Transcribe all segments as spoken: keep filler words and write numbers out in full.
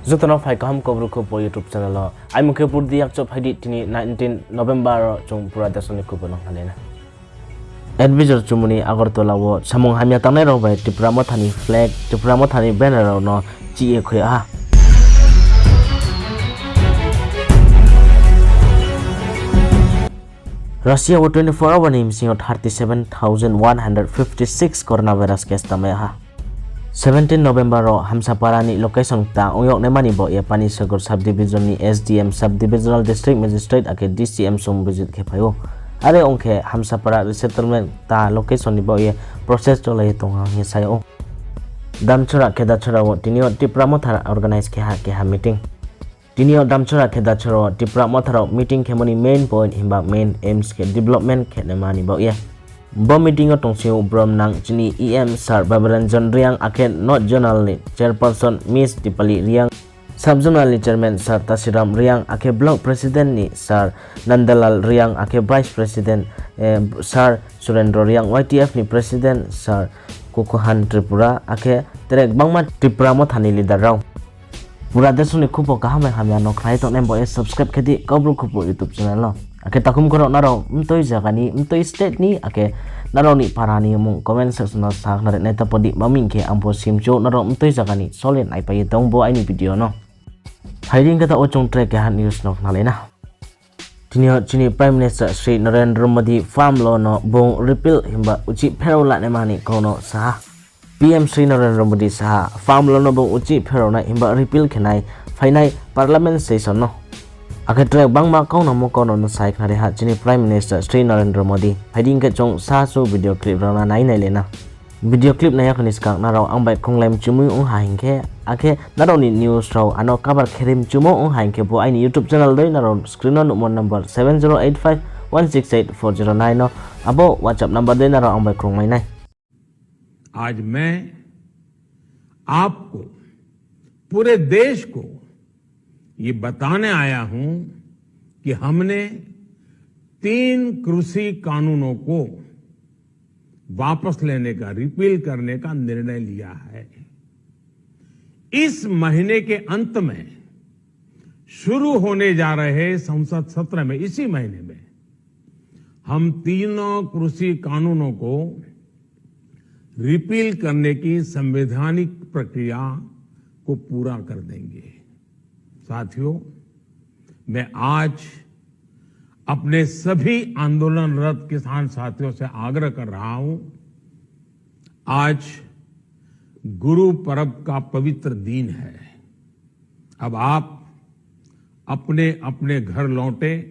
Joto no phai kaham Kaubru Khupo YouTube channel o. Aimung khe Purdi Yakchoh, phai di tini nineteen November o chung pura deso ni khupo no khnalai na. Advisor chumuni Agartala wo samung hamya tangnai rao bai Tipra Motha ni flag, Tipra Motha ni banner rao no chih ye khui ha. Russia wo twenty-four hour ni bsing yo thirty seven thousand one hundred fifty six coronavirus case tangmai ha. Seventeen November o Hamsapara ni location kta ong yag naimani baoh ye Panisagar subdivision ni S D M, Sub Divisional District Magistrate akhe D C M sung visit khe phai ou. Are ong khe Hamsapara resettlement kta location ni baoh ye process cholai ye tong ha hing ye sa yag ou. Damchara Khedachara wo tini yo Tipra Motha organize khe ha keha meeting. Tini yo Damchara Khedachara wo Tipra Motha rao meeting khemo ni main point himba main aims khe development khe naima ni baoh ye. Bo meeting yo tongsing ou brom nang chini E M Sir Baburanjan Reang akhe North Zonal ni Chairperson Miss Dipali Reang, Sub Zonal ni Chairman Sir Tasiram Reang akhe Block President ni Sir Nandalal Reang akhe Vice President, eh, Sir Surendra Reang, Y T F ni President Sir Kukuhan Tripura akhe tre gbangma Tipra Motha ni leader rao. Pura deso ni khupo kaham bai hamya no khnai tongnai baoh ye subscribe khe di Kaubru Khupo YouTube channel no. Akhe takhum khorok nrao mtoi zaga ni, mtoi state ni, akhe nrao ni para ni mung comment section no sa khnari nai ta pho di, ma hing khe ang pho simchu nrao mtoi zaga ni sole naipai ye tong bo aini video no. Phai di hing khe taoh wo chung tre keha news no khnalai na. Tini yo chini Prime Minister Shri Narendra Modi farm law no bung repeal himba uchih pherao lanaima ni kau no sa ha. P M Shri Narendra Modi sa ha, farm law no bung uchih pherao nai himba repeal khe nai phainai parliament session no. Akhe tre gbangma kau nangmo kau no no sai khnari ha chini Prime Minister Shri Narendra Modi. Phai di hing khe chung sa su video clip rao no nai nailai na. Video clip nai ya kha ni skang nrao ang bai krunglai mchumui ong ha hing khe, akhe nrao ni news rao ano cover khe ri mchumo ong ha hing khe, bo aini YouTube channel dei nrao screen no nuhmo number seven zero eight five one six eight four zero nine no, abo WhatsApp number dei nrao ang bai krungmai nai. आज मैं आपको, पूरे देश को ये बताने आया हूं कि हमने तीन कृषि कानूनों को वापस लेने का, रिपील करने का निर्णय लिया है। इस महीने के अंत में शुरू होने जा रहे संसद सत्र में, इसी महीने में, हम तीनों कृषि कानूनों को रिपील करने की संवैधानिक प्रक्रिया को पूरा कर देंगे। साथियों, मैं आज अपने सभी आंदोलनरत किसान साथियों से आग्रह कर रहा हूं, आज गुरु पर्व का पवित्र दिन है। अब आप अपने अपने घर लौटें,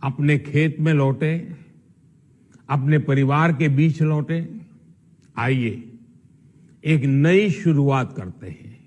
अपने खेत में लौटें, अपने परिवार के बीच लौटें। आइए, एक नई शुरुआत करते हैं।